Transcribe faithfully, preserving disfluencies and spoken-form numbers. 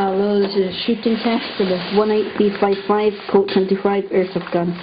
Hello, this is a shooting test of the one eight B five five Colt twenty-five airsoft gun.